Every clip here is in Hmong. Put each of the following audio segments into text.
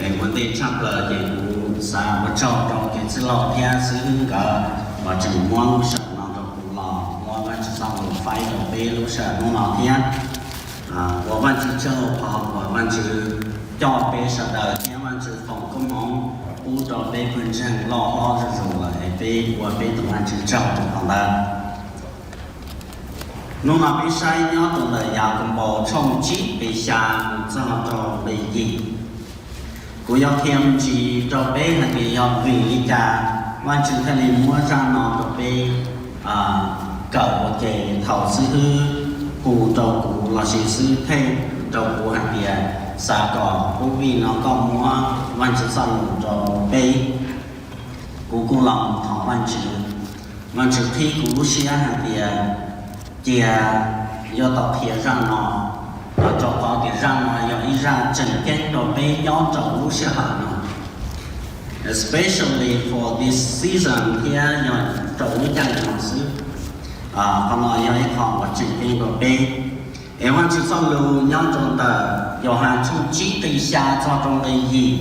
Ua ntej tshaj plaws ces kuv xav ua tsaug rau kev txwj laug thiab xib hwb nkawd uas tseem muab lub sij hawm no rau kuv los muab Vajtswv txoj lus faib rau peb lub sij hawm hnub no thiab. Ua Vajtswv tsaug qhov uas Vajtswv coj peb sawv daws thiab Vajtswv foom koob hmoov pub rau peb pawg ntseeg loj hlob zuj zus lawm es peb ua peb tus Vajtswv tsaug rau qhov ntawd. Hnub no peb saib nyob rau ntawm Yakaunpaus tshooj tsib nqe xya mus txog rau nqe yim. Kuv yuav qhia me ntsis rau peb hais tias yog vim li cas Vajtswv thiaj li muab zaj no rau peb kawm ua ke. Thaum xib hwb hu rau kuv los sis xib hwb thej rau kuv hais tias xav kom pub vij no koj muab Vajtswv txoj lus rau peb, kuv kuj los mus thov Vajtswv. Vajtswv qhib kuv lub siab hais tias cia yuav tau qhia zaj no, rau qhov tias zaj no yog ib zaj tseem ceeb rau peb nyob rau lub sij hawm no, especially for this season thiab yog rau lub caij no xwb. Qhov no yog ib qho uas tseem ceeb rau peb. Es Vajtswv txoj lus nyob rau ntawm Yauhas tshooj tsib nqe xya txog rau nqe yim,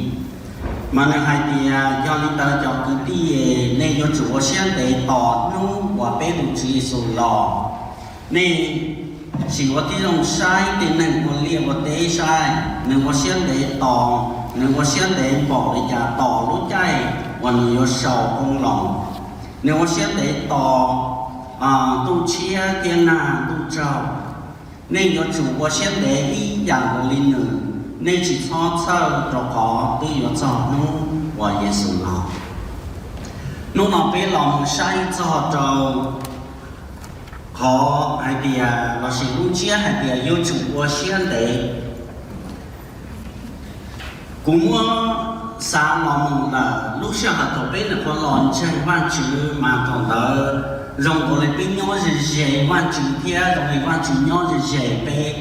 mas nws hais tias, yog li ntawd cov kwv tij, nej yuav tsum ua siab ntev tos hnub uas peb tus Tswv Yexus los. Nej sim ua tib zoo saib tej neeg ua liaj ua teb saib, nws ua siab ntev tos, nws ua siab ntev npaum li cas tos lub caij uas nws yuav sau qoob loo. Nws ua siab ntev tos ntuj tshiab thiab nag ntuj tsaug. Nej yuav tsum ua siab ntev ib yam nkaus li nws, nej tsis txhob txhawj rau qhov twb yuav txog hnub uas Yexus los. Hnub no peb los mus saib txog rau qhov hais tias los sis lub ntsiab hais tias yuav tsum ua siab ntev. Kuv muab xav los mus lawm lub sij hawm thaum peb nyuam qhuav los ntseeg Vajtswv mas thaum ntawd zoo nkaus li peb nyob ze ze Vajtswv thiab zoo li Vajtswv nyob ze ze peb.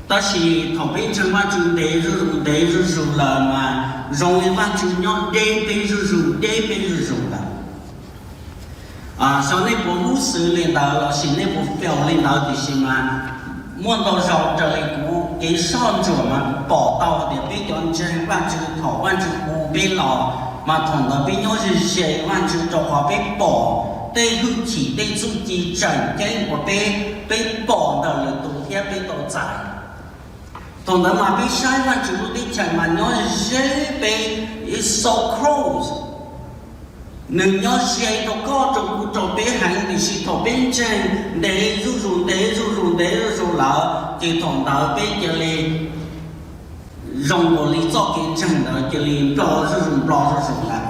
Tab sis thaum peb ntseeg Vajtswv ntev zuj zus ntev zuj zus lawm mas zoo li Vajtswv nyob deb peb zuj zus deb peb zuj zus lawm. Xyov nej puas hnov xwb li ntawd los sis nej puas feel li ntawd, tiam sis mas muaj ntau zaus raws li kuv kev soj ntsuam mas kuv pom tau tias peb cov ntseeg Vajtswv thaum Vajtswv hu peb los mas thaum ntawd peb nyob ze ze Vajtswv rau qhov peb pom tej hwj chim tej txuj ci tseem ceeb uas peb, peb pom ntawm lwm tus thiab peb tau txais. Thaum ntawd mas peb saib Vajtswv lub teb chaws mas nyob ze peb, it's so close. Nws nyob ze rau koj rau kuv rau peb heev, tiam sis thaum peb ntseeg ntev zuj zus ntev zuj zus ntev zuj zus lawm ces thaum ntawd peb cia li zoo nkaus li txoj kev ntseeg ntawd cia li nplog zuj zus nplog zuj zus lawm.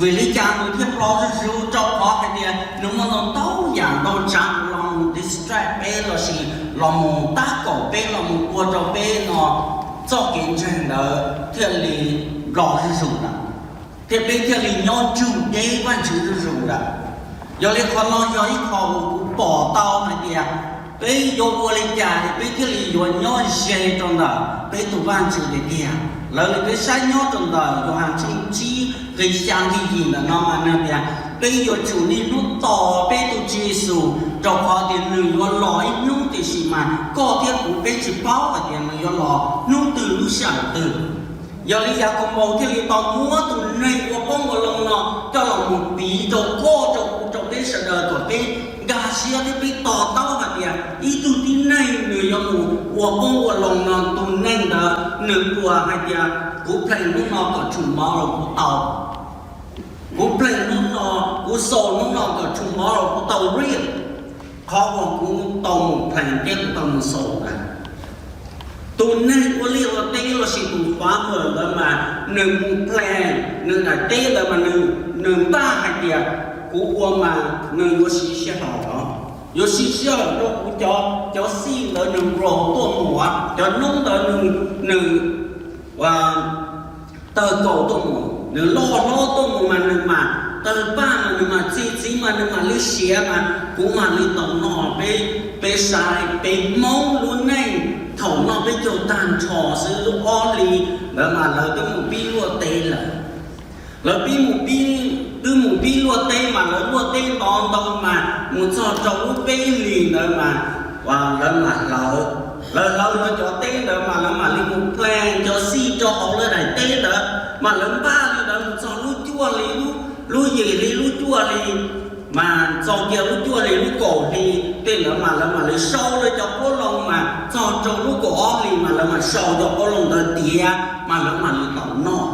Vim li cas nws thiaj nplog zuj zus? Rau qhov hais tias nws muaj ntau ntau yam ntau tsav los mus distract peb los sis los mus tab kaum peb los mus ua rau peb no txoj kev ntseeg ntawd thiaj li nplog zuj zus lawm, thiab peb thiaj li nyob ntsug deb Vajtswv zuj zus lawm. Yog li qhov no yog ib qho uas kuv pom tau hais tias peb yuav ua li cas es peb thiaj li yuav nyob ze rau ntawm peb tus Vajtswv tiag tiag. Lawv li peb saib nyob rau ntawm Yauhas tshooj tsib nqe xya nqe yim ntawm no mas nws tias peb yuav tsum niaj hnub tos peb tus Tswv Yexus rau qhov tias nws yuav los ib hnub, tiam sis mas koj thiab kuv peb tsis paub hais tias nws yuav los hnub twg lub sij hawm twg. Yog li Yakaunpaus thiaj li tau muab tus neeg ua qoob ua loo no coj los mus piv rau koj rau kuv rau peb sawv daws kom peb nkag siab thiab peb to taub hais tias ib tug tib neeg nws yuav mus ua qoob ua loo no tus neeg ntawd nws puas hais tias kuv plees hnub no kom tsum mov los kuv tau, kuv plees hnub no, kuv xaus hnub no kom tsum mov los kuv tau real qhov uas kuv tau mus plees thiab kuv tau mus xaus na. Tus neeg ua liaj ua teb los sis tus farmer ntawd mas nws mus plees nws daim teb ntawd mas nws, nws npaj hais tias kuv ua mas nws yuav siv sij hawm los, yuav siv sij hawm rau kuv cov, cov seed ntawd nws grow tuaj mus, cov noob ntawd nws, nws tawg kaus tuaj mus, nws loj hlob tuaj mus mas nws mam tawg paj mas nws mam txi txiv mas nws mam li siav mas kuv mam li tau noj. Peb, peb saib peb Hmoob lub neej thaum noj peb caug tag nrho xwb lub ob hlis ntawd mas lawv twb mus pib luaj teb lawm. Lawv pib mus pib, twb mus pib luaj teb mas lawv luaj teb ntau ntau mas mus txog rau lub peb hlis ntawd mas lawv mam hlawv. Lawv hlawv lawv cov teb ntawd mas lawv mam li mus plan cov xij rau hauv lawv daim teb ntawd, mas lawv npaj li ntawd mus txog lub cuaj hli, lub yim hli, lub cuaj hli, mas txog kiag lub cuaj hli lub kaum hli tej ntawd mas lawv mam li sau lawv cov qoob loo, mas txog rau lub kaum ob hli mas lawv mam sau cov qoob loo ntawd tiav mas lawv mam li tau noj.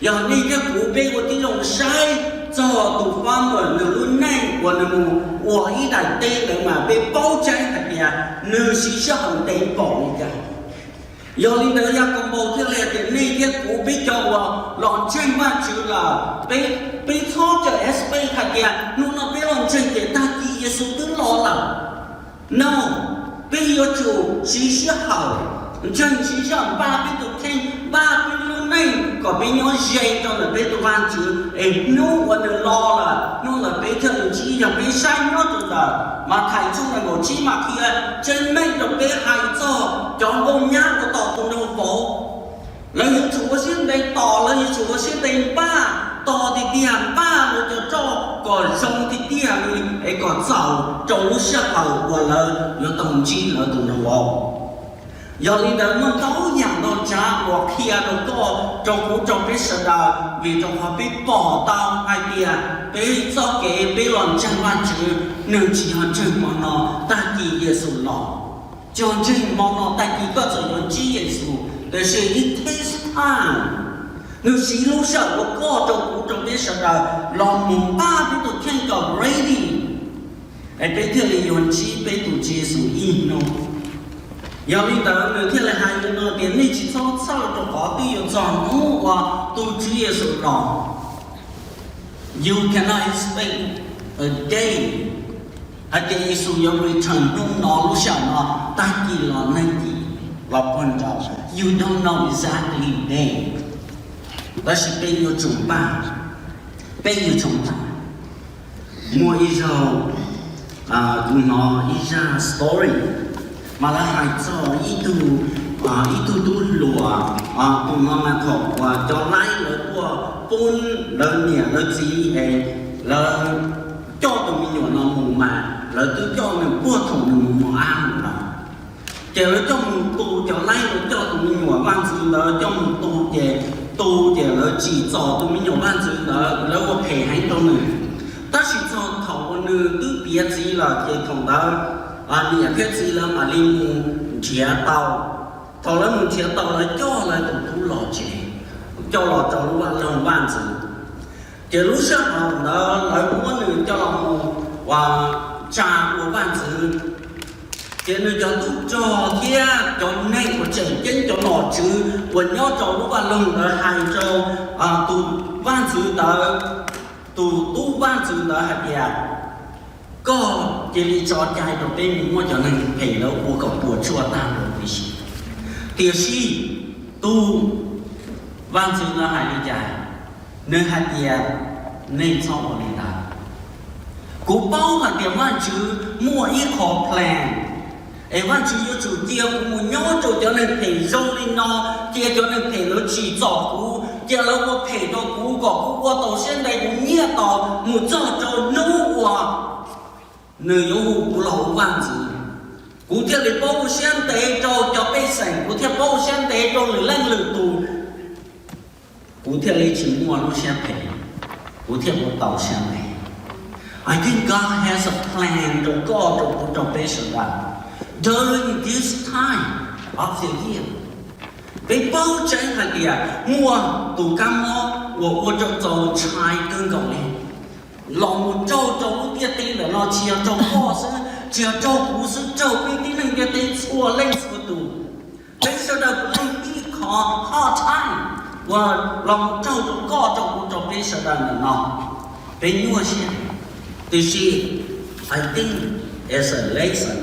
Yog nej thiab kuv peb ua tib zoo saib txog tus farmer nws lub neej uas nws mus ua ib daim teb ntawd mas peb paub tseeb hais tias nws siv sij hawm ntev npaum li cas. Yog li ntawd Yakaunpaus thiaj li hais tias nej thiab kuv peb cov uas los ntseeg Vajtswv lawm, peb, peb txhob caw expect hais tias hnub no peb los ntseeg ces tag kis Yexus twb los lawm. No, peb yuav tsum siv sij hawm, ntseeg siv sij hawm npaj peb tus kheej, npaj peb lub neej kom peb nyob ze rau ntawm peb tus Vajtswv, es hnub uas nws los lawm hnub ntawd peb thiaj li ntsib. Yog peb saib nyob rau ntawm Mathais tshooj nees nkaum tsib mas qhia tseeb meej rau peb hais txog cov nkauj nyab uas tos tus nraug vauv. Lawv yuav tsum ua siab ntev tos, lawv yuav tsum ua siab ntev npaj, tos tiag tiag, npaj lawv cov roj kom zoo tiag tiag li es kom txaus rau lub sij hawm uas lawv yuav tau ntsib lawv tus nraug vauv. Yog li ntawd muaj ntau yam ntau tsav uas qhia rau koj, rau kuv, rau peb sawv daws, vim rau qhov peb pom tau hais tias peb txoj kev peb los ntseeg Vajtswv nws tsis yog ntseeg hmo no, tag kis Yexus los. Cog ntseeg hmo no, tag kis koj txawm yuav ntsib Yexus, tiam sis it takes time. Nws siv lub sij hawm uas koj, rau kuv, rau peb sawv daws los mus npaj peb tus kheej kom ready, es peb thiaj li yuav ntsib peb tus Tswv Yexus ib hnub. Yog li ntawd nws thiaj li hais li no tias nej tsis txhob txhawj, rau qhov twb yuav txog hnub uas tus Tswv Yexus los. You cannot expect a day hais tias Yexus yuav return hnub no, lub sij hawm no, tag kis los neeg kis los puag nraud. You don't know exactly day. Tab sis peb yuav tsum npaj, peb yuav tsum npaj. Muaj ib zaug kuv hnov ib zaj story mas lawv hais txog ib tug, ib tug tub hluas, tus no mas thaum uas cov laib lawv tuaj pub lawv niam lawv txiv es lawv coj tus me nyuam no mus mas lawv twb coj nws puag thaum nws mus mos ab mus lawm. Ces lawv coj mus tu, cov laib lawv coj tus me nyuam vaj ntxwv ntawd coj mus tu ces, tu ces lawv tsim txom tus me nyuam vaj ntxwv ntawd, lawv ua phem heev rau nws. Tab sis txog thaum uas nws twb piav txiv lawm ces thaum ntawd niam thiab txiv lawv mam li mus nrhiav tau. Thaum lawv mus nrhiav tau lawv coj lawv tus tub los tsev, coj los rau lub vaj loog vaj ntxwv. Ces lub sij hawm ntawd lawv muab nws coj los mus ua, tsa ua vaj ntxwv. Ces nws cov tub rog thiab cov neeg uas tseem ceeb, cov nom tswv uas nyob rau lub vaj loog ntawd hais rau tus vaj ntxwv ntawd, tus tub vaj ntxwv ntawd hais tias, koj cia li tso cai rau peb mus muab cov neeg phem ntawd ua kom puas tsuaj tag nrho huv si. Tiam sis tus vaj ntxwv ntawd hais li cas? Nws hais tias, nej txhob ua li ntawd. Kuv paub hais tias Vajtswv muaj ib qho plan, es Vajtswv yuav tsum cia kuv mus nyob rau cov neeg phem zoo li no, cia cov neeg phem lawv tsim txom kuv, cia lawv ua phem rau kuv kom kuv ua tau siab ntev, kuv nyiaj tau mus txog rau hnub uas nws yuav hu kuv los ua vaj ntxwv. Kuv thiaj li paub ua siab ntev rau cov pej xeem, kuv thiaj paub ua siab ntev rau lwm leej lwm tus. Kuv thiaj li tsis muaj lub siab phem, kuv thiaj ua tau siab ntev. I think God has a plan rau koj, rau kuv, rau peb sawv daws during this time of the year. Peb paub tseeb hais tias muaj tus kab mob uas ua rau txaus ntshai kawg nkaus li los mus raug rau lub ntiaj teb ntawm no, tsis yog raug koj xwb, tsis yog raug kuv xwb, raug peb tib neeg ntiaj teb txhua leej txhua tus. Peb sawv daws pheej ib qho hard time uas los mus raug rau koj, rau kuv, rau peb sawv daws ntawm no. Peb nyuaj siab, tiam sis I think it's a lesson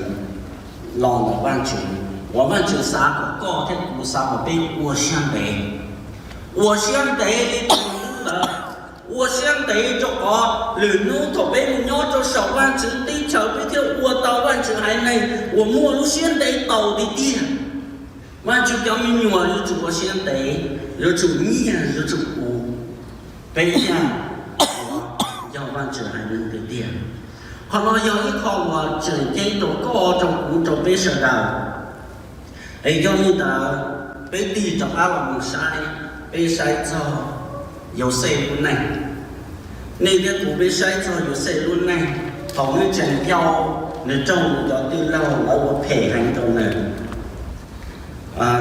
los ntawm Vajtswv, uas Vajtswv xav kom koj thiab kuv, xav kom peb ua siab ntev, ua siab ntev li tus tub ntawd, ua siab ntev rau qhov lwm hnub thaum peb mus nyob rau saum Vajtswv teb chaws peb thiaj ua tau Vajtswv haiv neeg uas muaj lub siab ntev tau tiag tiag. Vajtswv cov me nyuam yuav tsum ua siab ntev, yuav tsum nyiaj, yuav tsum ua. Peb thiaj yog Vajtswv haiv neeg tiag tiag. Qhov no yog ib qho uas tseem ceeb rau koj, rau kuv, rau peb sawv daws. Es yog li ntawd, peb tig rov qab los mus saib, peb saib txog Yauxej lub neej. Nej thiab kuv peb saib txog Yauxej lub neej, thaum nws tseem yau, nws raug nws cov tij laug lawv ua phem heev rau nws,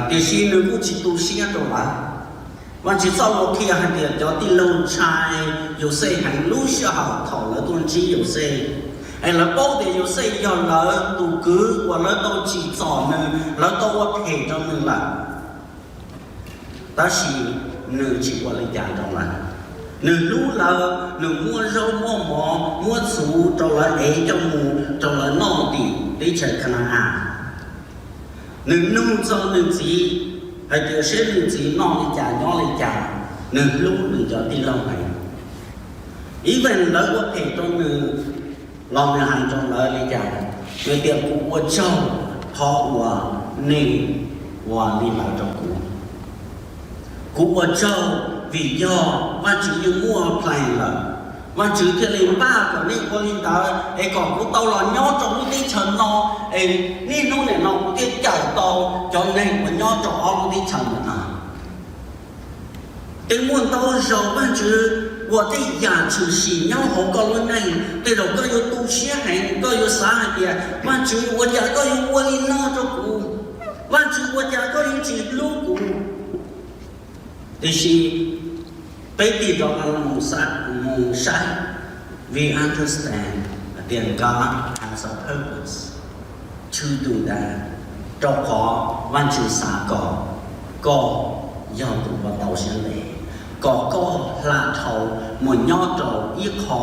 tiam sis nws kuj tsis tu siab rau lawv. Vajtswv txoj lus qhia hais tias cov tij laug ntshai Yauxej heev lub sij hawm thaum lawv tuaj ntsib Yauxej, es lawv paub tias Yauxej yog lawv tus kwv uas lawv tau tsim txom nws, lawv tau ua phem rau nws lawm. Tab sis nws tsis ua li cas rau lawv. Nws hlub lawv, nws muab zaub muab mov muab txhuv rau lawv ev coj mus rau lawv noj tim teb chaws Kana-as. Nws nug txog nws txiv hais tias seb nws txiv noj li cas nyob li cas, nws hlub nws cov tij laug heev. Even lawv ua phem rau nws los nws hais rau lawv li cas? Nws tias, kuv ua tsaug qhov uas nej ua li ntawd rau kuv. Kuv ua tsaug vim yog Vajtswv yeej muaj plan lawm, Vajtswv thiaj li npaj kom nej ua li ntawd es kom kuv tau los nyob rau lub teb chaws no, es niaj hnub nim no kuv thiaj cawm tau cov neeg uas nyob rau ob lub teb chaws ntawm no. Tej muaj ntau zaus Vajtswv ua tej yam tshwm sim nyob hauv koj lub neej, tej zaum koj yuav tu siab heev, koj yuav xav hais tias, Vajtswv, ua cas koj yuav ua li no rau kuv? Vajtswv, ua cas koj yuav tsis hlub kuv? Tiam sis peb tig rov qab los mus saib, we understand tias God has a purpose to do that, rau qhov Vajtswv xav kom koj yog tus uas tau siab ntev, kom koj hla dhau mus nyob rau ib qho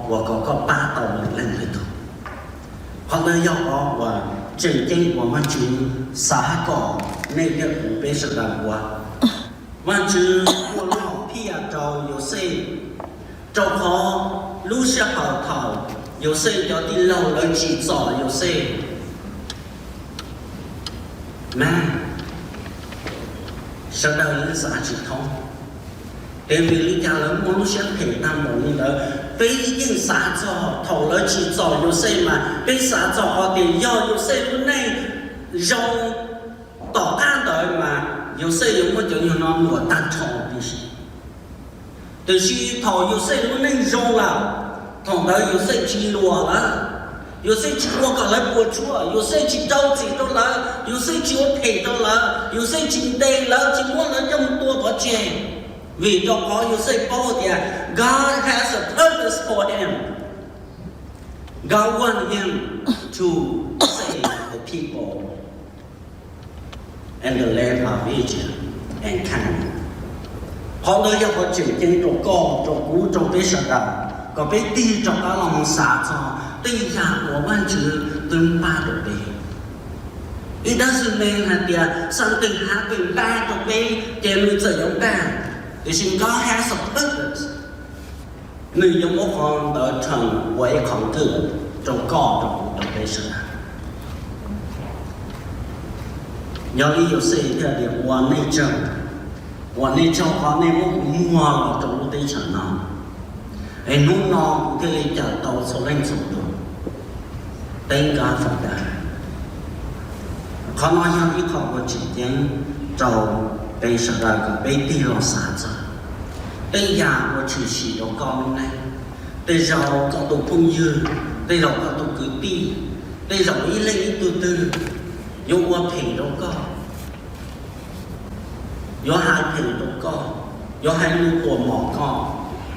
uas kom koj pab tau lwm leej lwm tus. Qhov ntawd yog qhov uas tseem ceeb uas Vajtswv xav kom nej thiab kuv peb sawv daws ua. Vajtswv ua lub hom phiaj rau Yauxej, rau qhov lub sij hawm thaum Yauxej cov tij laug lawv tsim txom Yauxej, na, sawv daws yeej xav tsis thoob tias vim li cas lawv muaj lub siab phem tag npaum li ntawd. Peb yeej xav txog thaum lawv tsim txom Yauxej mas peb xav txog qhov tias yog Yauxej lub neej zoo tom qab ntawd mas Yauxej yuav muab cov nyuag no luam tag nrho tib si. Tiam sis thaum Yauxej lub neej zoo lawm, thaum ntawd Yauxej tsis luam lawv, Yauxej tsis ua kom lawv puas tsuaj, Yauxej tsis rau txim rau lawv, Yauxej tsis ua phem rau lawv, Yauxej tsis ntes lawv, tsis muab lawv coj mus tua pov tseg. Vim rau qhov Yauxej paub tias God has a purpose for him. God want him to save the people in the land of Egypt and Canaan. Qhov ntawd yog qhov tseem ceeb rau koj, rau kuv, rau peb sawv daws, kom peb tig rov qab los mus xav txog tej yam uas Vajtswv twb npaj rau peb. It doesn't mean hais tias something happened bad rau peb ces nws txawm yuav npaj, tiam sis God has a purpose. Nws yuav muab qhov ntawd tshee ua ib qhov twj rau koj, rau kuv, rau peb sawv daws. Yog li Yauxej thiaj tias, ua nej tsaug, ua nej tsaug qhov nej muab kuv muag los rau lub teb chaws no, es hnub no kuv thiaj li cawm tau txhua leej txhua tus. Thank God for that. Qhov no yog ib qho uas tseem ceeb rau peb sawv daws kom peb tig los xav txog tej yam uas tshwm sim rau koj lub neej. Tej zaum koj tus phooj ywg, tej zaum koj tus kwv tij, tej zaum ib leeg ib tug twg yuav ua phem rau koj, yuav hais phem rau koj, yuav hais lus tuam mom koj,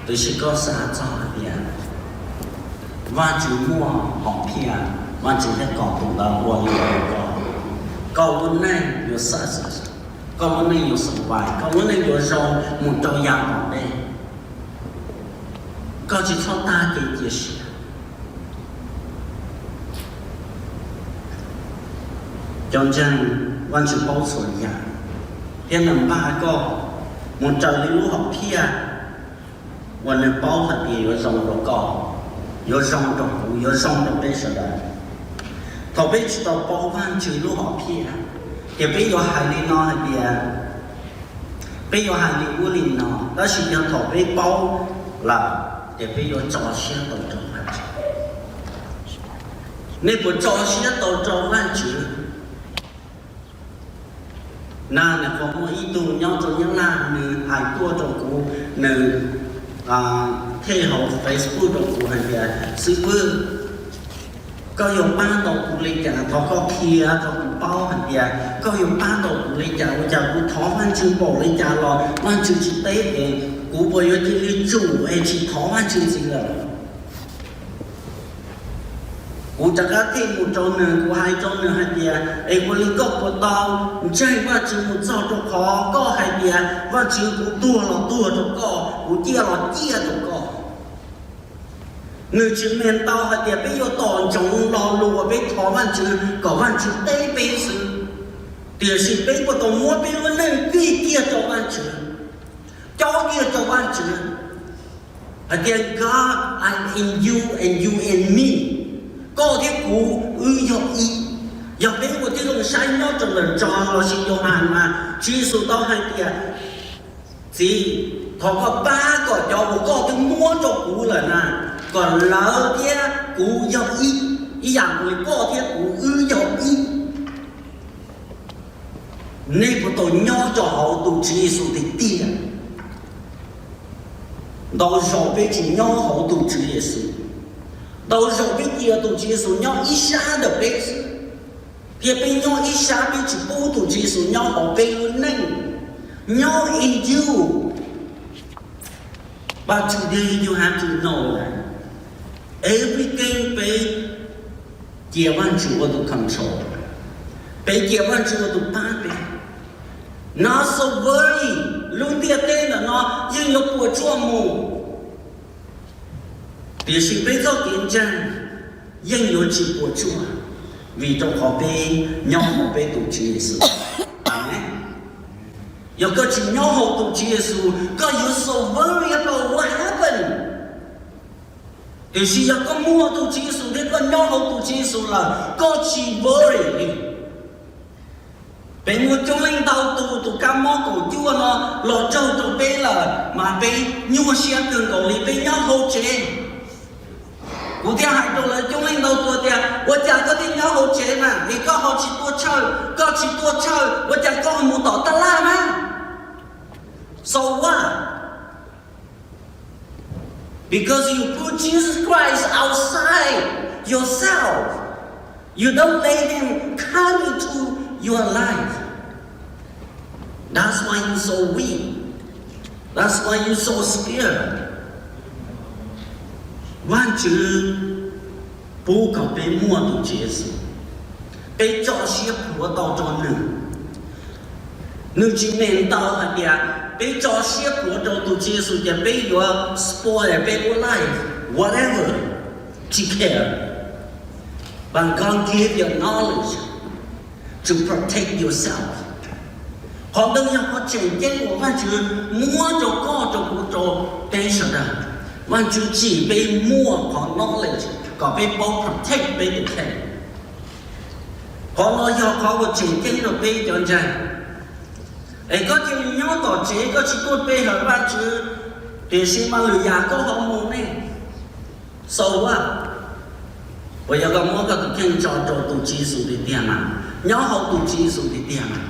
tiam sis koj xav txog hais tias Vajtswv muaj hom phiaj, Vajtswv thiaj kom tus ntawd ua li ntawd rau koj. Koj lub neej yuav success, koj lub neej yuav survive, koj lub neej yuav zoo mus rau yav tom ntej. Koj tsis txhob tag kev cia siab. Cov ntseeg, Vajtswv paub txhua yam, thiab nws npaj koj mus raws li lub hom phiaj uas nws paub hais tias yuav zoo rau koj, yuav zoo rau kuv, yuav zoo rau peb sawv daws. Thaum peb tsis tau paub Vajtswv lub hom phiaj, ces peb yuav hais li no hais tias, peb yuav hais li ub li no, tab sis yog thaum peb paub lawm, ces peb yuav tso siab tau rau Vajtswv. Nej puas tso siab tau rau Vajtswv? Na, nws qhov muaj ib tug nyob rau Nyab Laj, nws hais tuaj rau kuv, nws thiaj hauv Facebook rau kuv hais tias, xib fwb, koj yuav pab tau kuv li cas? Thov koj qhia rau kuv paub hais tias koj yuav pab tau kuv li cas. Ua cas kuv thov Vajtswv npaum li cas los Vajtswv tsis teb es kuv puas yuav cia li tsum es tsis thov Vajtswv ntxiv lawm? Kuv rov qab thiaj mus rau nws, kuv hais rau nws hais tias, es ua li koj puas tau ntseeg Vajtswv mus txog rau qhov koj hais tias, Vajtswv, kuv tuag los tuag rau koj, kuv ciaj los ciaj rau koj? Nws tsis niag ntau hais tias peb yuav tos ntsoov lo lus uas peb thov Vajtswv kom Vajtswv teb peb xwb, tiam sis peb puas tau muab peb lub neej fij kiag rau Vajtswv, cob kiag rau Vajtswv, hais tias, God, I'm in you and you in me. Koj thiab kuv, wb yog ib. Yog peb ua tib zoo saib nyob rau ntawm John lossis Yauhas mas Tswv Yexus tau hais tias, Txiv, thov koj pab kom cov uas koj twb muab rau kuv lawm na, kom lawv thiab kuv yog ib, ib yam li koj thiab kuv wb yog ib. Nej puas tau nyob rau hauv tus Tswv Yexus tiag tiag? Ntau zaus peb tsis nyob hauv tus Tswv Yexus. Ntau zaus peb cia tus Tswv Yexus nyob ib sab ntawm peb xwb, thiab peb nyob ib sab, peb tsis pub tus Tswv Yexus nyob hauv peb lub neej. Nyob in you. But today you have to know that everything peb cia Vajtswv ua tus control, peb cia Vajtswv ua tus pab peb. Not so worry, lub ntiaj teb ntawm no yeej yuav puas tsuaj mus, tiam sis peb txoj kev ntseeg yeej yuav tsis puas tsuaj, vim rau qhov peb nyob hauv peb tus Tswv Yexus. Amen. Yog koj tsis nyob hauv tus Tswv Yexus, koj yuav so worry about what happened. Tiam sis yog koj muaj tus Tswv Yexus thiab koj nyob hauv tus Tswv Yexus lawm, koj tsis worry li. Peb muaj coob leej ntau tus, tus kab mob kaum cuaj no los raug rau peb lawm mas peb nyuaj siab kawg nkaus li, peb nyob hauv tsev. Kuv thiaj hais rau lawv coob leej ntau tus tias, ua cas koj thiaj nyob hauv tsev na, es koj ho tsis tuaj church? Koj tsis tuaj church ua cas koj ho mus tom tab laj na? So what? Because you put Jesus Christ outside yourself. You don't let him come into your life. That's why you so weak. That's why you so scared. Vajtswv pub kom peb muaj tus Tswv Yexus, peb tso siab plhuav tau rau nws. Nws tsis mean ntau hais tias peb tso siab plhuav rau tus Tswv Yexus ces peb yuav spoil peb lub life, whatever, tsis care. But God give you knowledge to protect yourself. Qhov ntawd yog qhov tseem ceeb uas Vajtswv muab rau koj, rau kuv, rau peb sawv daws. Vajtswv tsim peb muaj qhov knowledge kom peb paub protect peb tus kheej. Qhov no yog qhov uas tseem ceeb rau peb cov ntseeg. Es koj cia li nyob tom tsev, koj tsis tuaj pe hawm Vajtswv, tiam sis mas lwm yam koj ho mus ne. So what? Puas yog koj muab koj tus kheej tso rau tus Tswv Yexus tiag tiag mas, nyob hauv tus Tswv Yexus tiag tiag mas?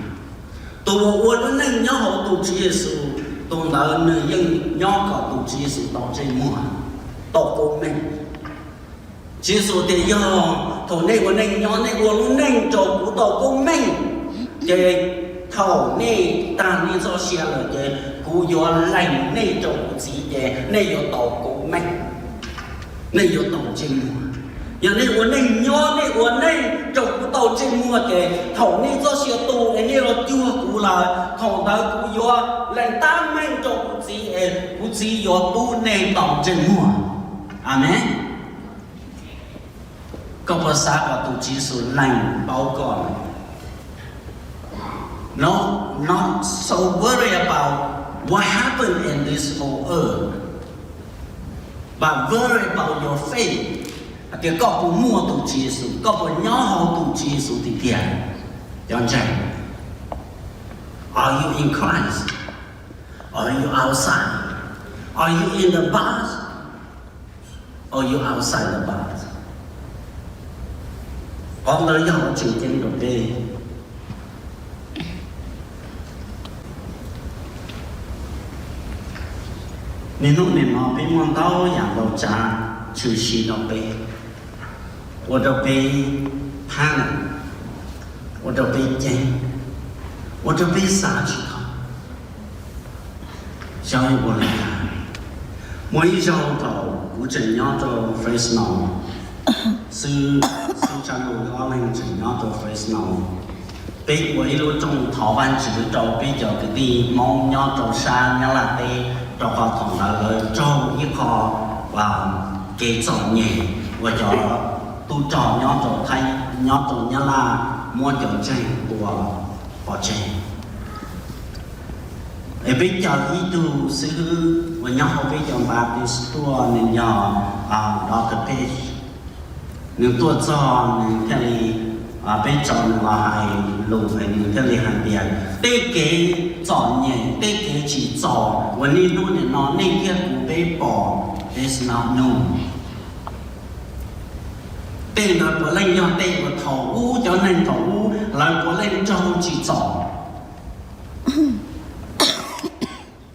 Tus uas ua lub neej nyob hauv tus Tswv Yexus, tus ntawd nws yeej nyob kom tus Tswv Yexus tau ntsej muag, tau koob meej. Tswv Yexus tias, yog thaum nej ua neej nyob, nej ua lub neej rau kuv tau koob meej, ces thaum nej tag nej txoj sia lawm ces kuv yuav lees nej rau kuv txiv, ces nej yuav tau koob meej, nej yuav tau ntsej muag. Yog nej ua neej nyob, nej ua neej rau kuv tau ntsej muag, ces thaum nej txoj sia tu es nej los cuag kuv lawm, thaum ntawd kuv yuav lees tab meeg rau kuv txiv es kuv txiv yuav pub nej tau ntsej muag. Amees. Koj puas xav kom tus Tswv Yexus lees paub koj? No, not so worry about what happened in this whole earth, but worry about your faith. Hais tias koj puas muaj tus Tswv Yexus, koj puas nyob hauv tus Tswv Yexus tiag tiag? Cov ntseeg, are you in Christ? Are you outside? Are you in the bus? Or you outside the bus? Qhov ntawd yog qhov tseem ceeb rau peb. Niaj hnub nim no peb muaj ntau yam ntau tsav tshwm sim rau peb, ua rau peb panic, ua rau peb ceeb, ua rau peb xav tsis thoob xyov yuav ua li cas. Muaj ib zaug thaum kuv tseem nyob rau Fresno xwb, xib hwb Tshaj Lus ob leeg tseem nyob rau Fresno, peb ua ib lub rooj thov Vajtswv rau peb cov kwv tij Hmoob nyob rau sab Nyab Laj teb, rau qhov thaum ntawd lawv raug ib qho kev txom nyem uas cov tub rog nyob rau Thaib, nyob rau Nyab Laj muab cov ntseeg tua pov tseg. Es peb caw ib tug xib hwb uas nyob hauv peb cov Baptist tuaj, nws yog Doctor Page. Nws tuaj txog nws thiaj li, peb tso nws los hais lus es nws thiaj li hais tias tej kev txom nyem, tej kev tsim txom uas niaj hnub nim no nej thiab kuv peb pom, it's not new. Tej ntawd puav leej yog tej uas thaum ub cov neeg thaum ub lawv puav leej raug tsim txom.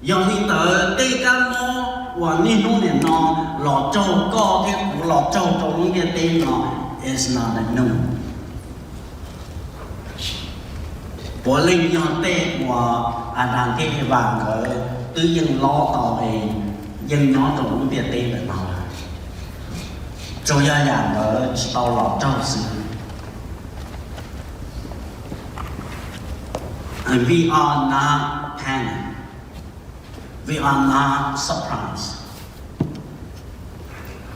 Yog li ntawd tej kab mob uas niaj hnub nim no los raug koj thiab kuv, los raug rau lub ntiaj teb no, it's not new. Puav leej yog tej uas Adas thiab Evas nkawd twb yeej lob tau es yeej nyob rau lub ntiaj teb ntawm no lawm, tsuas yog yam ntawd tsis tau los raug xwb. And we are not panic, we are not surprised,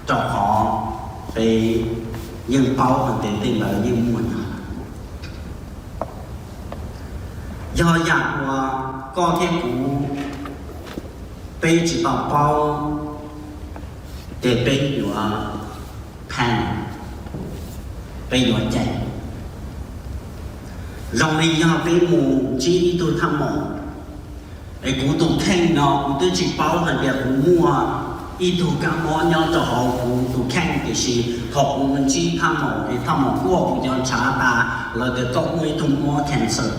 rau qhov peb yeej paub hais tias tej ntawd yeej muaj no. Yog yam uas koj thiab kuv, peb tsis tau paub, ces peb yuav panic, peb yuav ceeb. Zoo li yog peb mus ntsib ib tug thaj maum, es kuv tus kheej no kuv twb tsis paub hais tias kuv muaj ib tug kab mob nyob rau hauv kuv tus kheej, tiam sis thaum kuv mus ntsib thaj maum es thaj maum kuaj kuv cov ntshav tas, lawv tias koj muaj ib tug mob cancer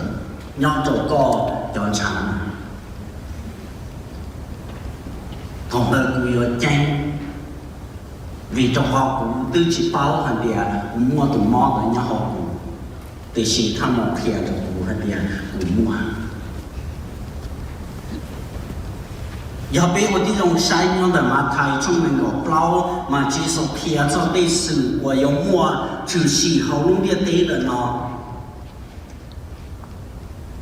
nyob rau koj cov ntshav. Thaum ntawd kuv yuav ceeb, vim rau qhov kuv twb tsis paub hais tias kuv muaj tus mob ntawd nyob hauv kuv, tiam sis thaj maum qhia rau kuv hais tias kuv muaj. Yog peb ua tib zoo saib nyob ntawm Mathais tshooj nees nkaum plaub mas Tswv Yexus qhia txog tej xwm uas yuav muaj tshwm sim hauv lub ntiaj teb ntawm no.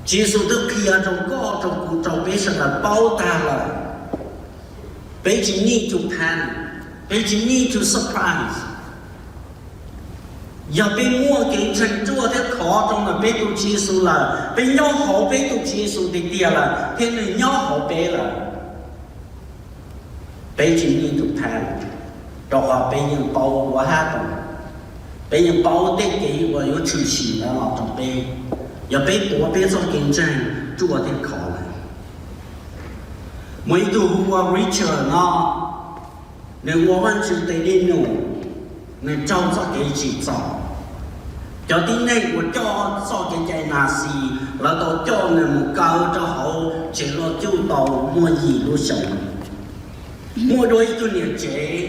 Tswv Yexus twb qhia rau koj rau kuv rau peb sawv daws paub tag lawm. Peb tsis need to panic, peb tsis need to surprise. Yog peb muaj kev ntseeg ruaj thiab khov rau ntawm peb tus Tswv Yexus lawm, peb nyob hauv peb tus Tswv Yexus tiag tiag lawm thiab nws nyob hauv peb lawm, peb tsis need to panic, rau qhov peb yeej paub ua hab tau, peb yeej paub tej kev uas yuav tshwm sim ntawd los rau peb, yog peb tuav peb txoj kev ntseeg ruaj thiab khov lawm. Muaj ib tug hu ua Richard no, nws ua Vajtswv tes dej num, nws raug txoj kev tsim txom. Cov tib neeg uas coj txoj kev cai Nazi, lawv tau coj nws mus kaw rau hauv tsev loj cuj tau muaj yim lub xyoo. Muaj dua ib tug niam tsev,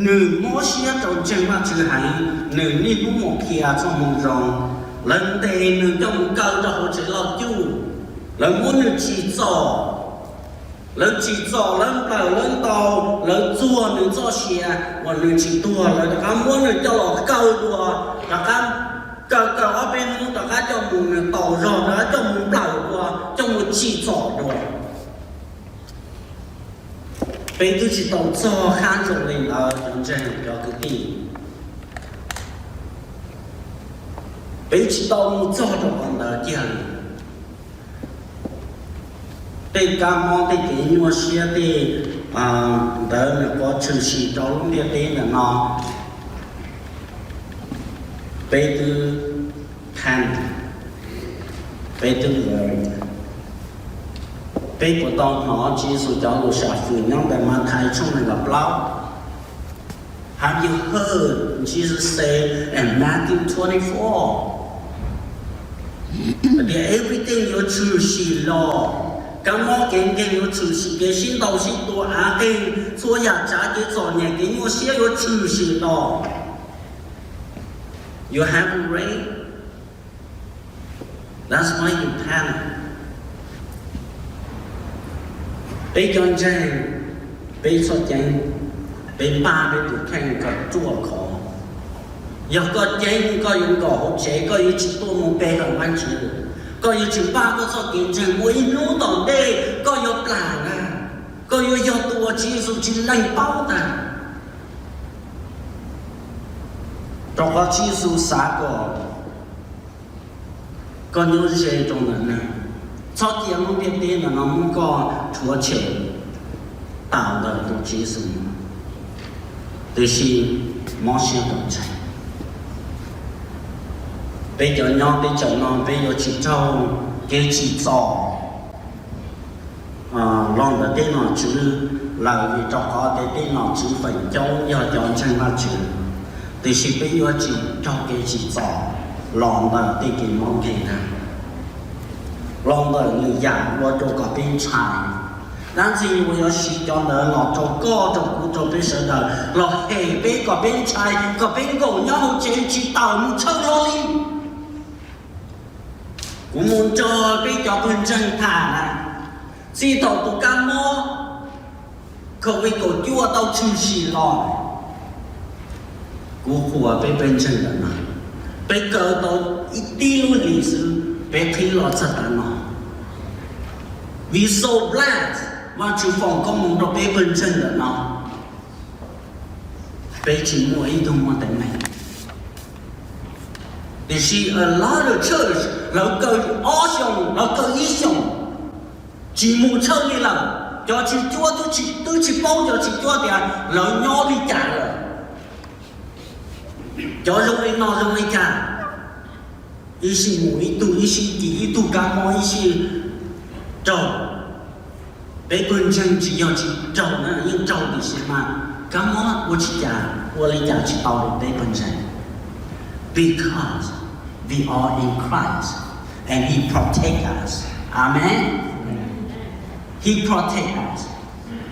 nws mob siab rau ntseeg Vajtswv heev, nws niaj hnub mus qhia txoj moo zoo. Lawv ntes nws coj mus kaw rau hauv tsev loj cuj, lawv muab nws tsim txom, lawv tsim txom, lawv nplawm, lawv ntaus, lawv txuag nws txoj sia uas nws tsis tuag, lawv rov qab muab nws coj los kaw dua, rov qab kaw kaw ob peb hnub rov qab coj mus, nws taus zog rov qab coj mus nplawm dua, coj mus tsim txom dua. Peb twb tsis tau txog qhab zoo li ntawd cov ntseeg cov kwv tij. Peb tsis tau mus txog rau qhov ntawd kiag li. Tej kab mob, tej kev nyuaj siab, tej ntawd nws qhuav tshwm sim rau lub ntiaj teb ntawm no, peb twb panic, peb twb worry. Peb puas tau hnov Tswv Yexus cov lus sam fwm nyob ntawm Mathais tshooj nees nkaum plaub? Have you heard Jesus say in Matthew twenty-four? Tias everything yuav tshwm sim los Kab mob kev nkeeg yuav tshwm sim, kev sib ntaus sib tua av qeeg, txhua yam tsav, kev txom nyem, kev nyuaj siab yuav tshwm sim los. You haven't read. That's why you panic. Peb cov ntseeg, peb txhob ceeb, peb npaj peb tus kheej kom ruaj khov. Yog koj ceeb, koj yuav nkaum hauv tsev, koj yuav tsis tuaj mus pe hawm Vajtswv, koj yuav tsis npaj koj txoj kev ntseeg, muaj ib hnub tom ntej koj yuav plam ntag, koj yuav yog tus uas Tswv Yexus tsis lees paub ntag. Rau qhov Tswv Yexus xav kom koj nyob ze rau ntawm nws, txhob cia lub ntiaj teb ntawm no muab koj rhuav tshem tawm ntawm tus Tswv Yexus, tiam sis mob siab txog ntshai. Peb cov nyob teb chaws no peb yuav tsis raug kev tsim txom los ntawm tej nom tswv lawm, vim rau qhov tias tej nom tswv feem coob yog cov ntseeg Vajtswv, tiam sis peb yuav tsis raug kev tsim txom los ntawm tej kev mob nkeeg ntag, los ntawm lwm yam ua rau kom peb ntshai. Dab ntxwg nyoog yuav siv cov ntawd los rau koj, rau kuv, rau peb sawv daws, los hem peb kom peb ntshai, kom peb nkaum nyob hauv tsev tsis tawm mus tshawb hlo li. Kuv mus nrog peb cov pawg ntseeg tham na, txij thaum tus kab mob COVID kaum cuaj tau tshwm sim los, kuv qhuas peb pawg ntseeg ntawm no, peb kaw tau ib tib lub hlis xwb peb qhib los txog tav no. We so blessed, Vajtswv foom koob hmoov rau peb pawg ntseeg ntawm no. Peb tsis muaj ib tug muaj teeb meem. Tiam sis a lot of church lawv kaw ob xyoos, lawv kaw ib xyoos, tsis mus tshawb li lawm. Cov tsis cuab twb tsis paub cov tsis cuab tias lawv nyob li cas lawm. Cov zoo li no zoo li cas, ib sij mus ib tug, ib sij kis ib tug kab mob ib sij raug. Peb pawg ntseeg tsis yog tsis raug na, yeej raug tiam sis mas kab mob ua tsis cas, ua li cas tsis tau rau peb pawg ntseeg. Because we are in Christ and He protect us. Amen. He protect us.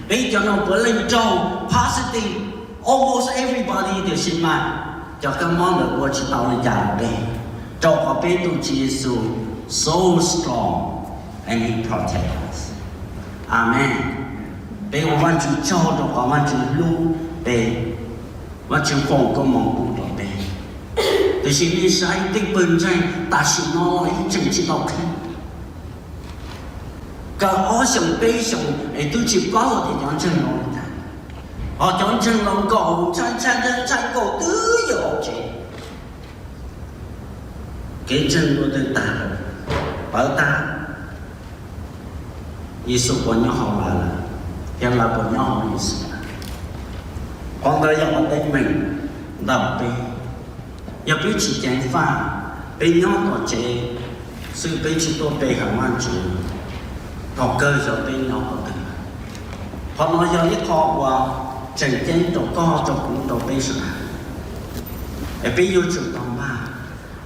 Peb cov no puav leej raug positive, almost everybody, tiam sis mas cov kab mob ntawd ua tsis tau li cas rau peb, rau qhov peb tus Tswv Yexus so strong and He protect us. Amen. Peb ua Vajtswv tsaug rau qhov Vajtswv hlub peb, Vajtswv foom koob hmoov pub rau peb. Tiam sis nej saib tej pawg ntseeg tam sim no los yeej tseem tsis tau qhib. Kaw ob xyoos peb xyoos es twb tsis paub tias cov ntseeg no li cas, ho cov ntseeg los nkaum ntshai ntshai ntshai ntshai nkaum twb yuav hauv tsev. Kev ntseeg dua twg tag lawm, pawv tag. Yexus puas nyob hauv lawv lawm, thiab lawv puas nyob hauv Yexus lawm? Qhov ntawd yog qhov teeb meem ntawm peb. Yog peb tsis ceev faj, peb nyob tom tsev xwb peb tsis tuaj pe hawm Vajtswv, thaum kawg xyov peb nyob qhov twg. Qhov no yog ib qho uas tseem ceeb rau koj, rau kuv, rau peb sawv daws, es peb yuav tsum tau npaj.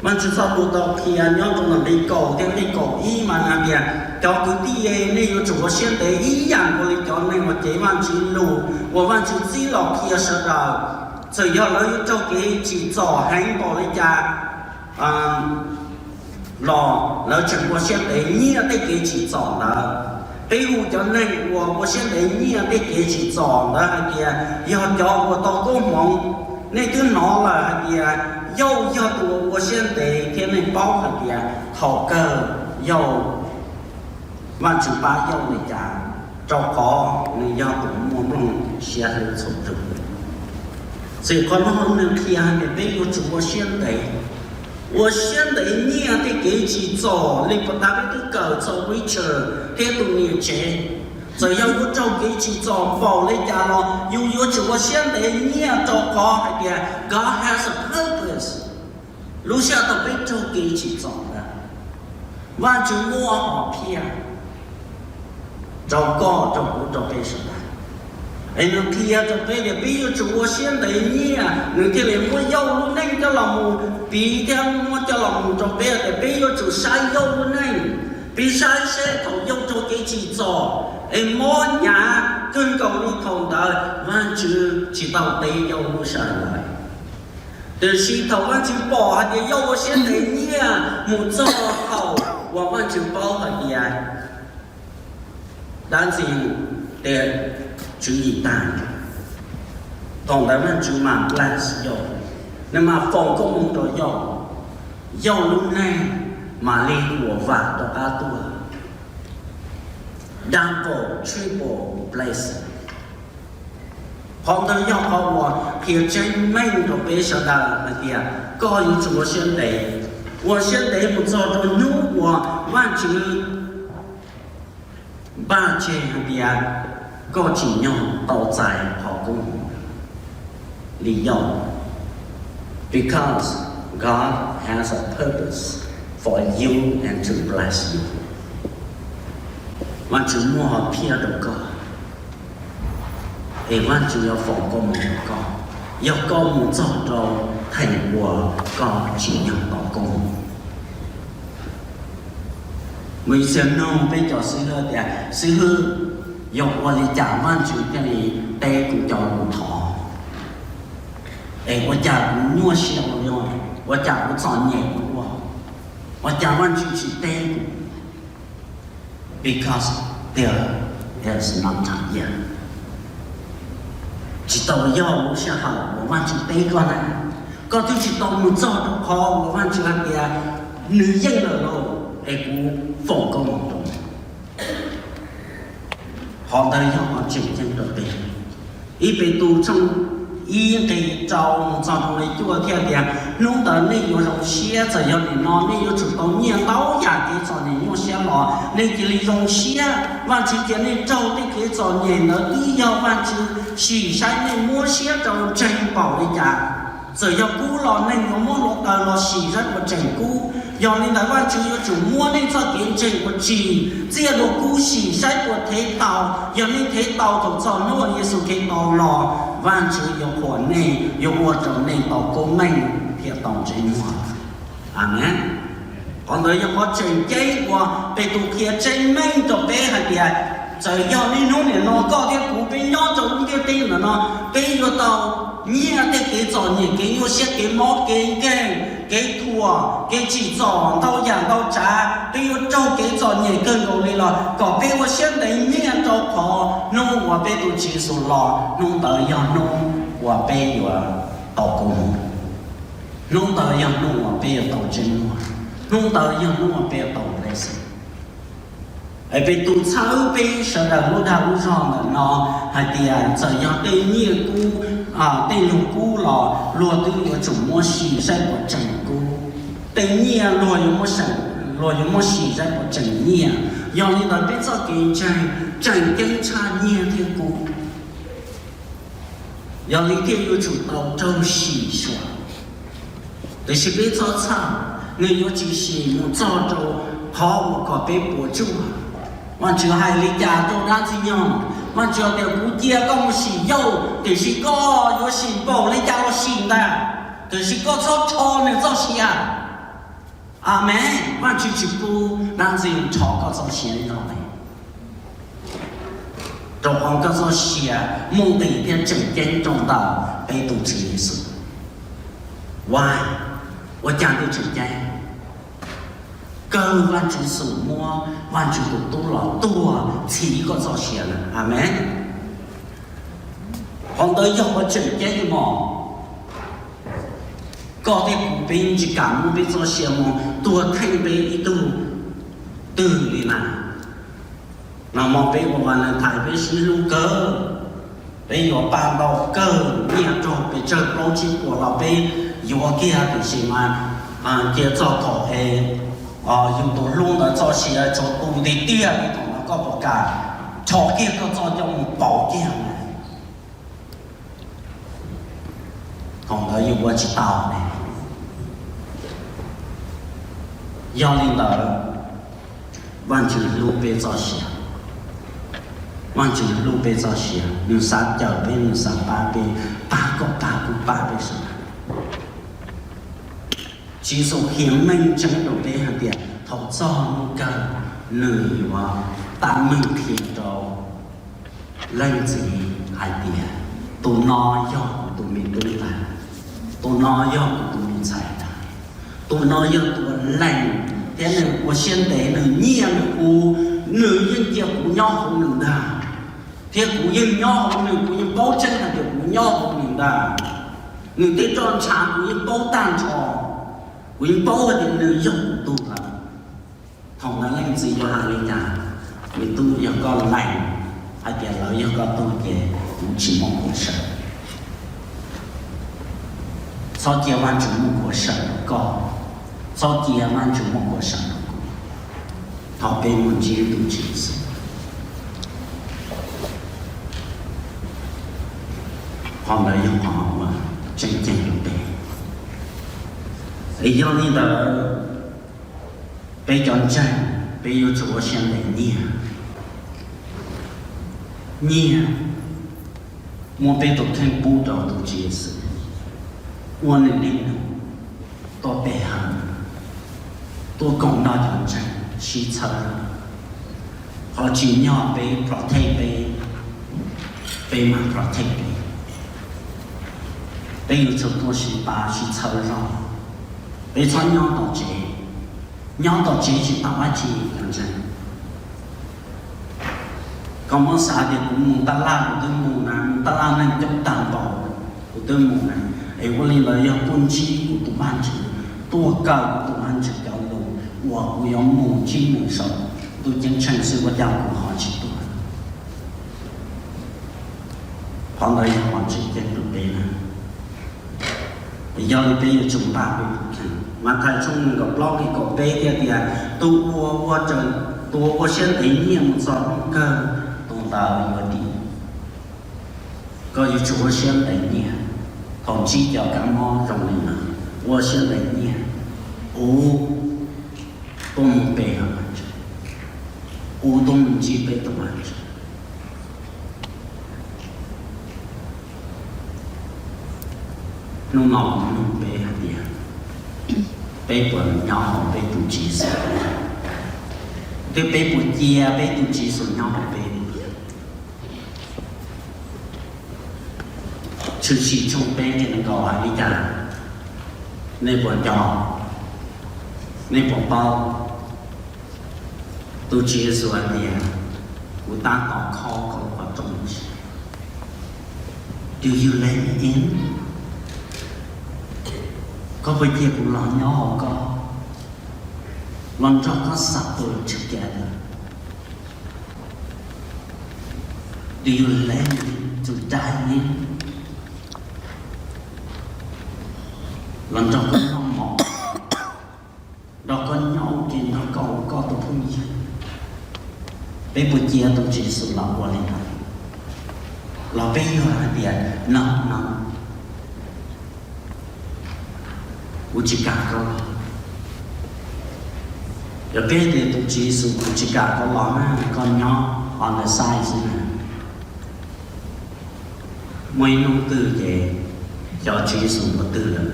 Vajtswv txoj lus tau qhia nyob rau ntawm nqe kaum thiab nqe kaum ib mas hais tias, cov kwv tij, nej yuav tsum ua siab ntev ib yam nkaus li cov neeg uas cev Vajtswv lus uas Vajtswv txib los qhia sawv daws. Txawm yog lawv yuav raug kev tsim txom heev npaum li cas los lawv tseem ua siab ntev nyiaj tej kev tsim txom ntawd. Peb hu cov neeg uas ua siab ntev nyiaj tej kev tsim txom ntawd hais tias yog cov uas tau koob hmoov. Nej twb hnov lawm hais tias Yauj yog tus uas ua siab ntev thiab nej paub hais tias thaum kawg Yauj, Vajtswv pab Yauj li cas, rau qhov nws yog tus muaj nplooj siab hlub txhua tus. Txawm qhov no nws qhia hais tias peb yuav tsum ua siab ntev, ua siab ntev nyiaj tej kev tsim txom li puas tas peb twb kawm txog Richard thiab tus niam tsev. Txawm yog yuav raug kev tsim txom npaum li cas los yus yuav tsum ua siab ntev nyiaj rau qhov hais tias God has a purpose. Lub sij hawm thaum peb raug kev tsim txom ntawd, Vajtswv muaj hom phiaj rau koj, rau kuv, rau peb sawv daws. Es nws qhia rau peb tias peb yuav tsum ua siab ntev nyiaj, nws thiaj li muab Yauj lub neej coj los mus piv thiab muab coj los mus rau peb tias peb yuav tsum saib Yauj lub neej. Peb saib seb thaum Yauj raug kev tsim txom es mob hnyav kawg nkaus li thaum ntawd Vajtswv tsis tau teb Yauj lub sij hawm ntawd. Tiam sis thaum Vajtswv pom hais tias Yauj ua siab ntev nyiaj mus txog thaum uas Vajtswv paub hais tias dab ntxwg nyoog tias tswv yim tag, thaum ntawd Vajtswv mam bless Yauj, nws mam foom koob hmoov rau Yauj, Yauj lub neej mam li huam vam rov qab tuaj. Double, triple blessing. Qhov ntawd yog qhov uas qhia tseeb meej rau peb sawv daws hais tias koj yuav tsum ua siab ntev, ua siab ntev mus txog rau hnub uas Vajtswv npaj tseg hais tias koj tsim nyog tau txais qhov koob hmoov li Yauj. Because God has a purpose for you and to bless you. Vajtswv muaj hom phiaj rau koj, es Vajtswv yuav foom koob hmoov rau koj, yog koj mus txog rau theem uas koj tsim nyog tau koob hmoov. Muaj ib txhia nug peb cov xib hwb tias, xib hwb, yog ua li cas Vajtswv thiaj li teb kuv cov lus thov? Es ua cas kuv nyuaj siab ua luaj? Ua cas kuv txom nyem ua luaj? Ua cas Vajtswv tsis teb kuv? Because there is not time yet. Tsis tau yog lub sij hawm uas Vajtswv teb koj na. Koj twb tsis tau mus txog rau qhov uas Vajtswv hais tias nws yeej lawm lauj, es kuv foom koob hmoov rau. Qhov ntawd yog qhov tseem ceeb rau peb. Ib Petus tshooj ib nqe rau mus txog rau nqe cuaj thiaj tias, hnub ntawd nej yuav zoo siab, txawm yog nim no nej yuav tsum tau nyiaj ntau yam kev txom nyem nyuaj siab los nej cia li zoo siab. Vajtswv cia nej raug tej kev txom nyem ntawd twb yog Vajtswv sim saib nej muab siab rau ntseeg npaum li cas. Txawm yog kub los neeg yuav muab hluav taws los sim saib puas tseem kub. Yog li ntawd Vajtswv yuav tsum muab nej txoj kev ntseeg uas tsim txiaj dua kub sim saib puas thev tau. Yog nej thev tau thaum txog hnub uas Yexus Khetos los, Vajtswv yuav qhuas nej, yuav ua rau nej tau koob meej thiab tau ntsej muag. Amees. Qhov ntawd yog qhov tseem ceeb uas Petus qhia tseeb meej rau peb hais tias, txawm yog niaj hnub nim no koj thiab kuv peb nyob rau lub ntiaj teb ntawm no, peb yuav tau nyiaj tej kev txom nyem, kev nyuaj siab, kev mob kev nkeeg, kev thuam, kev tsim txom ntau yam ntau tsav, peb yuav raug kev txom nyem kawg nkaus li los kom peb ua siab ntev nyiaj rau qhov hnub uas peb tus Tswv Yexus los, hnub ntawd yog hnub uas peb yuav tau koob hmoov. Hnub ntawd yog hnub uas peb yuav tau ntsej muag, hnub ntawd yog hnub uas peb yuav tau blessing. Es Petus txhawb peb sawv daws lub dag lub zog ntawm no hais tias txawm yog tej nyiaj kub, tej lus kub los luag twb yuav tsum muab sim saib puas tseem kub. Tej nyiaj luag yuav muab, luag yuav muab sim saib puas tseem nyiaj. Yog li ntawd peb txoj kev ntseeg tseem ceeb tshaj nyiaj thiab kub. Yog li thiaj yuav tsum tau raug sim xyuas. Tiam sis peb txhob txhawj, nws yuav tsis sim mus txog rau qhov uas kom peb puas tsuaj. Vajtswv hais li cas rau dab ntxwg nyoog? Vajtswv tias kuv cia koj mus sim Yauj, tiam sis koj yuav sim npaum li cas los sim ntag, tiam sis koj txhob rho nws txoj sia. Amees. Vajtswv tsis pub dab ntxwg nyoog rho koj txoj sia li no li, rau qhov koj txoj sia muaj nqis thiab tseem ceeb rau ntawm peb tus Tswv Yexus. Why? Ua cas nws tseem ceeb? Kawg Vajtswv xum muab Vajtswv tus Tub los tuag txhiv koj txoj sia lawm. Amees. Qhov ntawd yog qhov tseem ceeb mog. Koj thiab kuv peb tsis kam muab peb txoj sia mus tuag theej peb ib tug twg li na. Nag hmo peb ua Valentine peb sib hlub kawg, peb yuav pa ntau kawg, nyiaj raug pes tsawg plaub tsib puas los peb yuav kiag, tiam sis mas cia txog thaum es yus tus hlub ntawd txoj sia tshuav tu tiag tiag li thaum ntawd koj puas kam rho kiag koj txoj coj mus pauv kiag? Thaum ntawd yus ua tsis tau ne. Yog li ntawd, Vajtswv hlub peb txoj sia. Vajtswv hlub peb txoj sia, nws xav cawm peb, nws xav pab peb, pab koj pab kuv pab peb sawv daws. Tswv Yexus qhia meej tseeb rau peb hais tias thaum txog hnub kawg nws yuav Tam meeg qhia rau leej txiv hais tias, tus no yog kuv tus me tub ntag, tus no yog kuv tus me ntxhais ntag, tus no yog tus uas lees thiab nws ua siab ntev, nws nyiam nws, kuv, nws yeej cia kuv nyob hauv nws ntag, thiab kuv yeej nyob hauv nws, kuv yeej paub tseeb hais tias kuv nyob hauv nws ntag. Nws tej roj ntsha kuv yeej paub tag nrho, kuv yeej paub hais tias nws yog kuv tug lawm. Thaum ntawd leej txiv yuav hais li cas? Me tub, yog koj lees hais tias lawv yog koj tug ces kuv tsis muaj qhuas saw. Txhob cia Vajtswv muaj qhuas saw rau koj, txhob cia Vajtswv muaj qhuas saw rau kuv. Thov peb mus ntsib tus Tswv Yexus. Qhov ntawd yog qhov uas tseem ceeb rau peb. Es yog li ntawd, peb cov ntseeg, peb yuav tsum ua siab ntev nyiag, nyiag muab peb tus kheej pub rau tus Tswv Yexus, ua nws neej neeg, tuaj pe hawm, tuaj koom nrog cov ntseeg sib txhawb. Qhov tsim nyog peb protect peb, peb mam protect peb. Peb yuav tsum tuaj sib pab sib txhawb zog. Peb txhob nyob tom tsev, nyob tom tsev tsis tau dab tsi cov ntseeg. Koj muab xav tias kuv mus tab laj kuv twb mus na, mus tab laj neeg coob tag npaum kuv twb mus na, es ua li ntawd yog tuaj ntsib kuv tus Vajtswv, tuaj kawm kuv tus Vajtswv cov lus uas kuv yuav mus ntsib nws saum ntuj ceeb tsheej xwb ua cas kuv ho tsis tuaj? Qhov ntawd yog qhov tseem ceeb rau peb na. Yog li peb yuav tsum npaj peb tus kheej. Mathais tshooj nees nkaum plaub nqe kaum peb thiaj tias, tus uas ua, tus uas ua siab ntev nyiaj mus txog hnub kawg, tus ntawd yuav dim. Koj yuav tsum ua siab ntev nyiaj. Thaum ntsib cov kab mob zoo li no, ua siab ntev nyiaj. Kuv tuaj mus pe hawm Vajtswv, kuv tuaj mus ntsib peb tus Vajtswv. Hnub no kuv nug peb hais tias, peb puas nyob hauv peb tus Tswv Yexus, thiab peb puas cia peb tus Tswv Yexus nyob hauv peb? Tshwm sim tshooj peb nqe nees nkaum hais li cas? Nej puas nco? Nej puas paub? Tus Tswv Yexus hais tias, kuv tab tom khob koj qhov rooj. Do you let me in? Koj puas cia kuv los nyob hauv koj, los nrog koj supper together? Do you let me to dine in? Los nrog koj noj mov, nrog koj nyob ua ke, nrog koj ua koj tus phooj ywg. Peb puas cia tus Tswv Yexus los ua li ntawd? Los peb yog hais tias, no, no, kuv tsis kam koj los. Yog peb tias tus Tswv Yexus, kuv tsis kam koj los na, koj nyob on the side xwb na. Muaj ib hnub twg ces xyov Tswv Yexus puas twg lawm,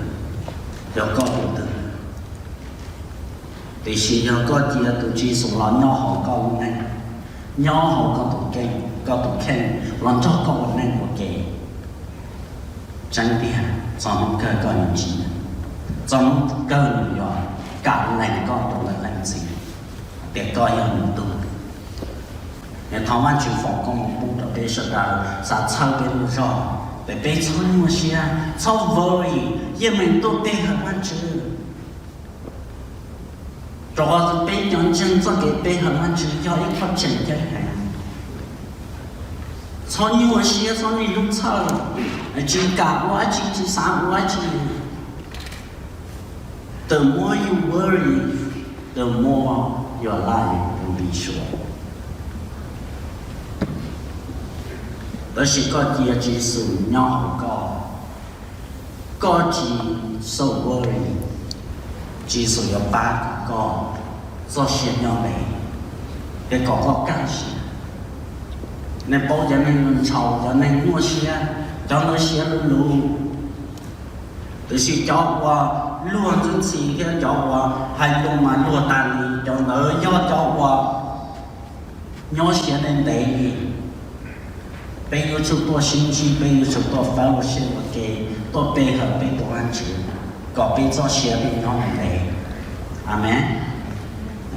xyov koj puas twg. Tiam sis yog koj cia tus Tswv Yexus los nyob hauv koj lub neej, nyob hauv koj tus kheej, koj tus kheej, los nrog koj ua neej ua ke, tseeb tiag txog hnub kawg koj yuav ntsib, txog hnub kawg nws yuav kam lees koj rau lawv leej txiv tias koj yog nws tug. Es thov Vajtswv foom koob hmoov pub rau peb sawv daws, xav txhawb peb lub zog, peb, peb txhob nyuaj siab, txhob worry, yeej meem tuaj pe hawm Vajtswv. Rau qhov peb cov ntseeg txoj kev pe hawm Vajtswv yog ib qho tseem ceeb heev. Txhob nyuaj siab, txhob niaj hnub txhawj, tsis kam ua dab tsi, tsis xav ua dab tsi. The more you worry, the more your life will be short. Tab sis koj cia Tswv Yexus nyob hauv koj, koj tsis so worry, Tswv Yexus yuav pab kom koj txoj sia nyob ntev, thiab kom koj kaj siab. Nej paub cov neeg ntshau, cov neeg nyuaj siab, cov ntawd siab luv luv. Tiam sis cov uas luag ntxhi ntxhi thiab cov uas hais lus mas luag tas li, cov ntawd yog cov uas Nyob siab ntev ntev li, peb yuav tsum tuaj sib ntsib, peb yuav tsum tuaj fellowship ua ke, tuaj pe hawm peb tus Vajtswv, kom peb txoj sia peb nyob ntev ntev. Amees.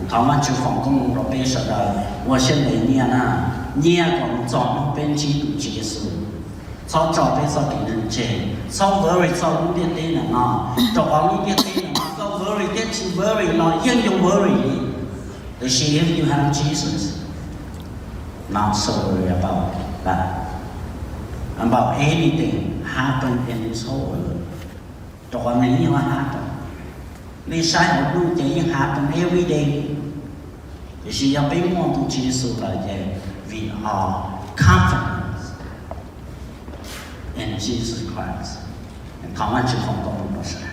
Thov Vajtswv foom koob hmoov rau peb sawv daws ua siab ntev nyiaj na, nyiaj kom mus txog hnub peb ntsib tus Tswv Yexus. Txhob tso peb txoj kev ntseeg tseg, txhob worry txog lub ntiaj teb ntawm no, rau qhov lub ntiaj teb ntawm no koj worry thiab tsis worry los yeej yuav worry li. Tiam sis if you have Jesus, not so worry about that, about anything happen in this whole world. Rau qhov nws yeej yuav happen, nej saib hauv ntuj ces yeej happen every day. Tiam sis yog peb muaj tus Tswv Yexus lawm ces we are confident in Jesus Christ. Thov Vajtswv foom koob hmoov rau sawv daws.